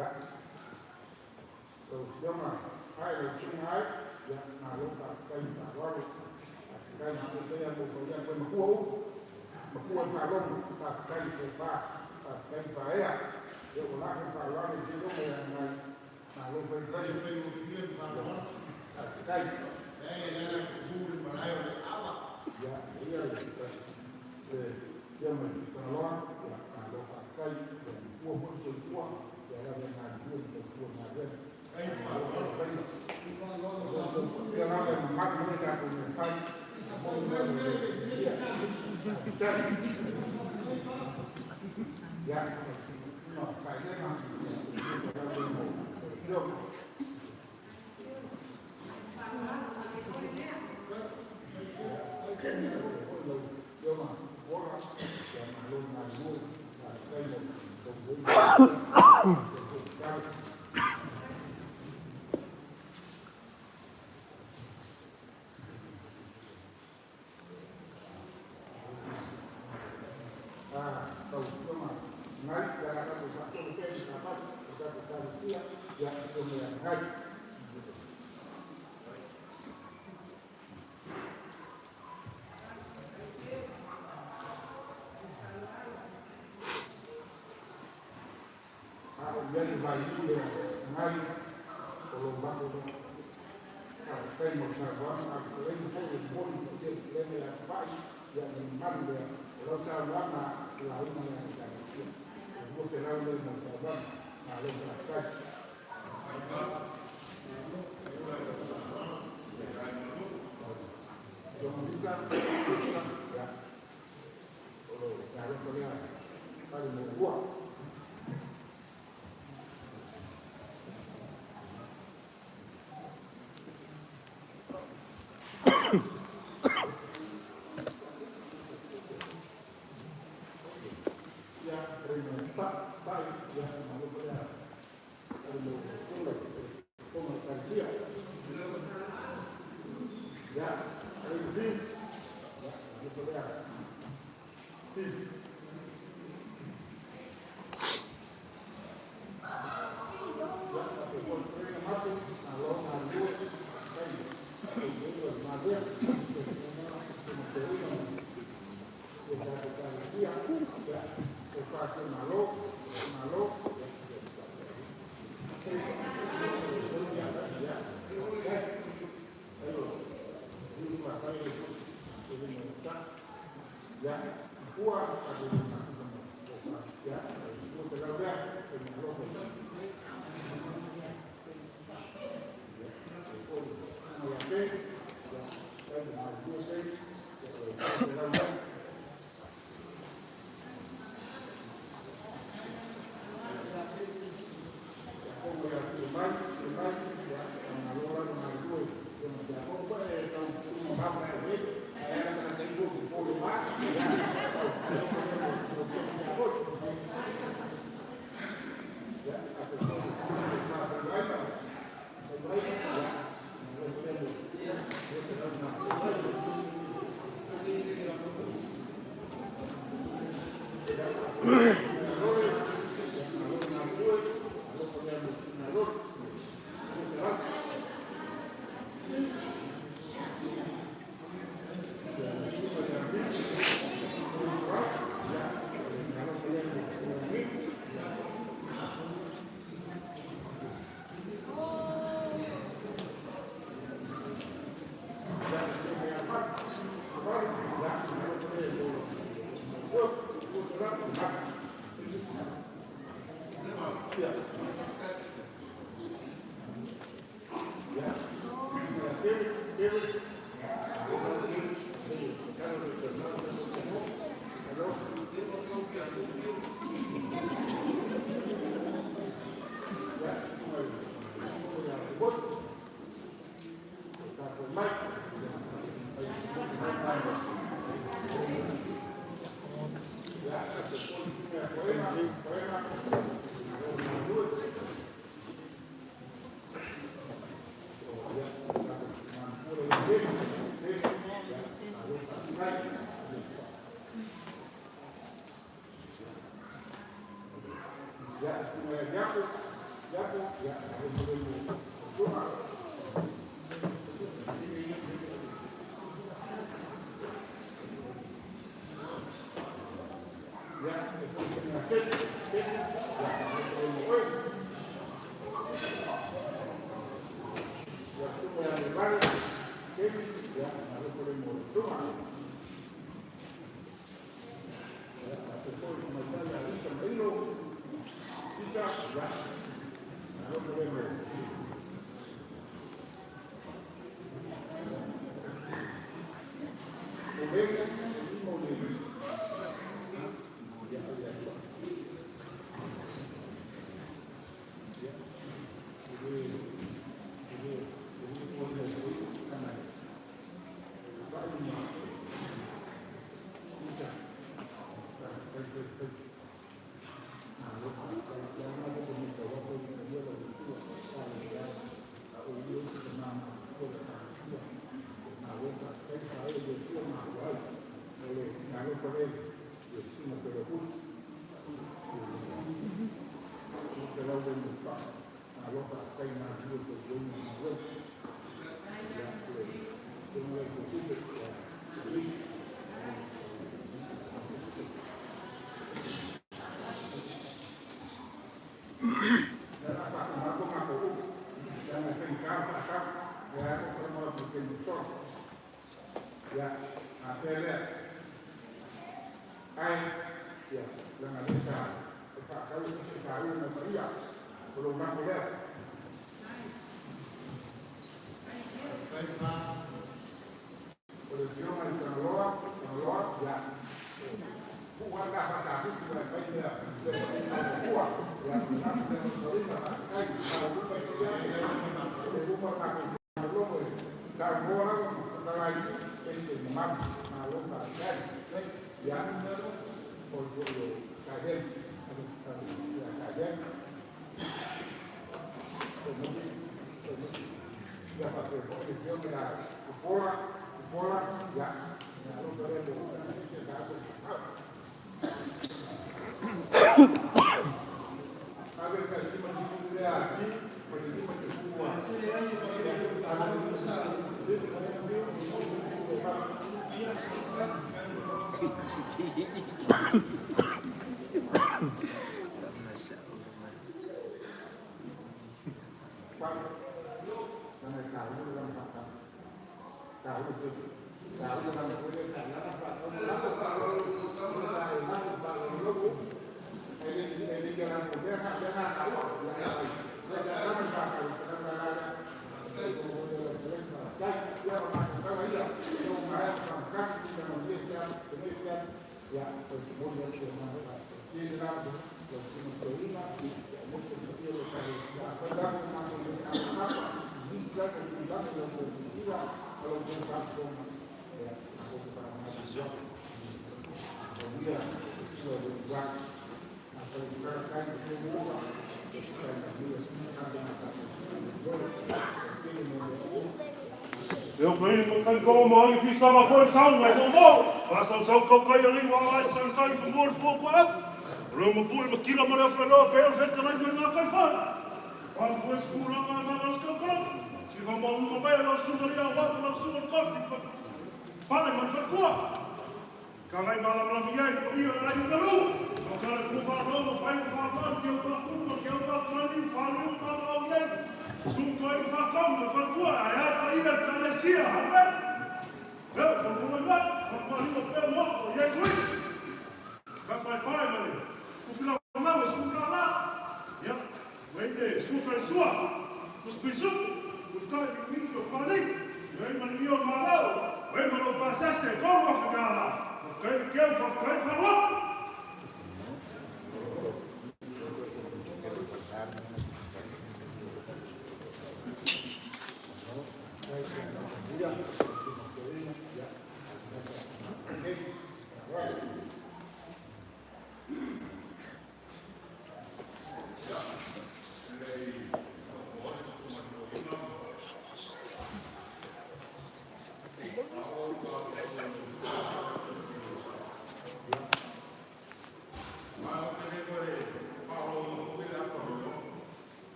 Ia, Ya, Ia,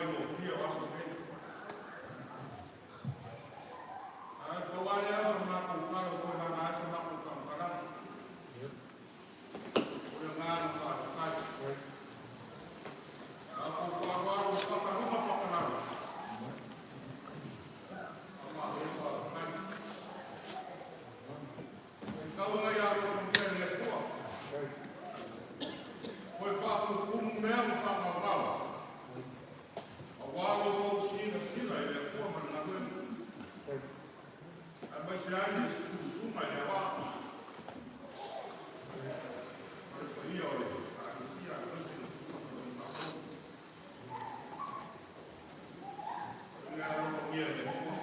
faigofie o aso nei. Ae pau lava lea o sa matou tala ua toe laga ai sa matou faamatalaga. O le agaga faafetai. A o tou faaaloalo i paka luma paka lalo. Faamalo faafetai. Tau mai alofagia e le Atua. Toe faatumutumu mea ma faamaumau aua lo outou silasila i le Atua ma le galuega. Aemaise ai le susuna i le aoao ma le paia o le Ekalesia aemaise le susuga i le Le alofagia e le Atua.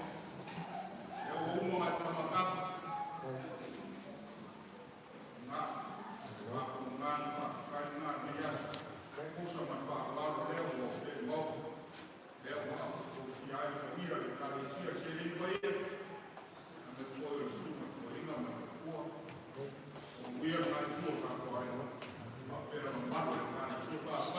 Lea ua uma ona e faamatala. Na, matou agaga faafetai lena i lenei aso. Tusa ma le faaaloalo lea ua opea i le Maota. Lea ua tofia ai le paia o le Ekalesia seleni paia. Aemaise foi o le susuga i toeaina ma le faletua. Manuia lena itu o le tatou aiga. Faapea le mamalu o le Ekalesia. Faafetai.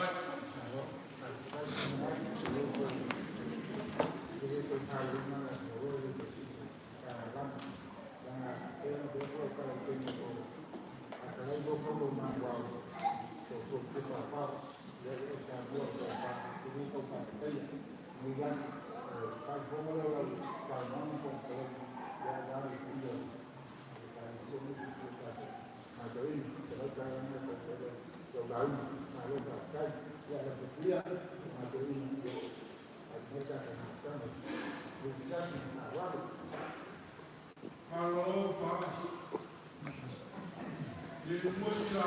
Malo fa. Le mo ti la.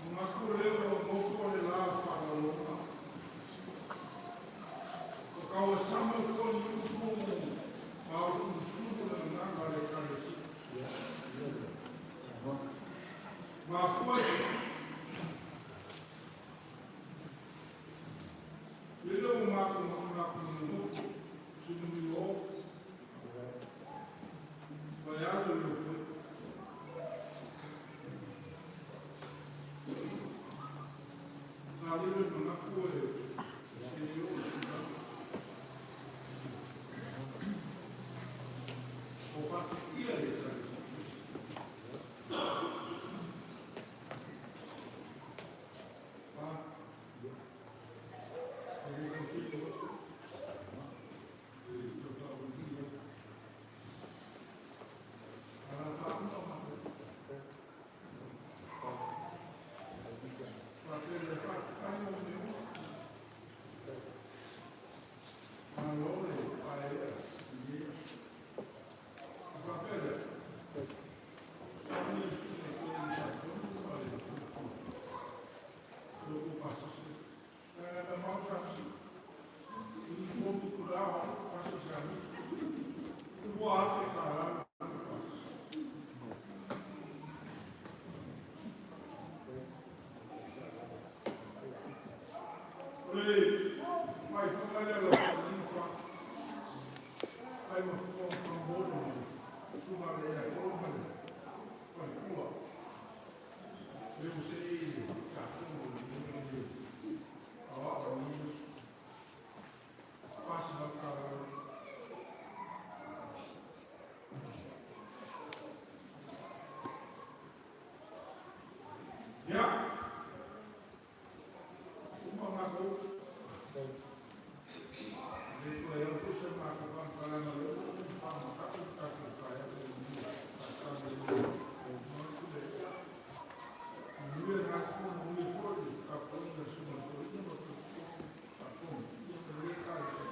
Manatu lea ua nofo le la faalalofa. O tauasama foi i upu ma o sulusulu le agaga o le Ekalesia. Mafua i lele ua matou matunatu nonofo sinumi o vai alo i lou foi. Sa lilo i manatu e le oo i tulaga. O faateia le Ekalesia. Fa. E le tau sui o. E tau Ala faauma matou. Faapea le faafetai o mea uma. Malo le faaea i lenei aso. Faapea lea. Sauni le susuga i le Faatonu ma le faletua. Lo tou pasese. Na mau sa i motu kura o pasese a ni. 2,000 tālā le pasese. O le faifaga lea o lau fa. Ai ma fofoga pamole le susuga le ia tolu ma le faletua. Le o se i le tatou o le le aoao o lenei aso. 400 tālā. Ia, uma matou. Le toe au foi se matou faamatalaga lea ua faamatau le tatou taeao i lenei faatali o manatu lea. Manuia lena itu, manuia foi le tapuaiga a le susuga i le toeaina ma le faletua. Faatonu, ia manuia le Ekalesia.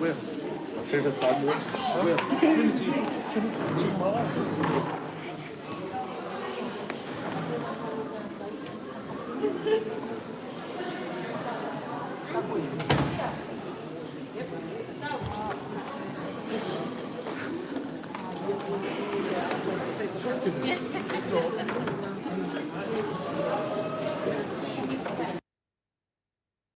Where? My favorite time warps. Where?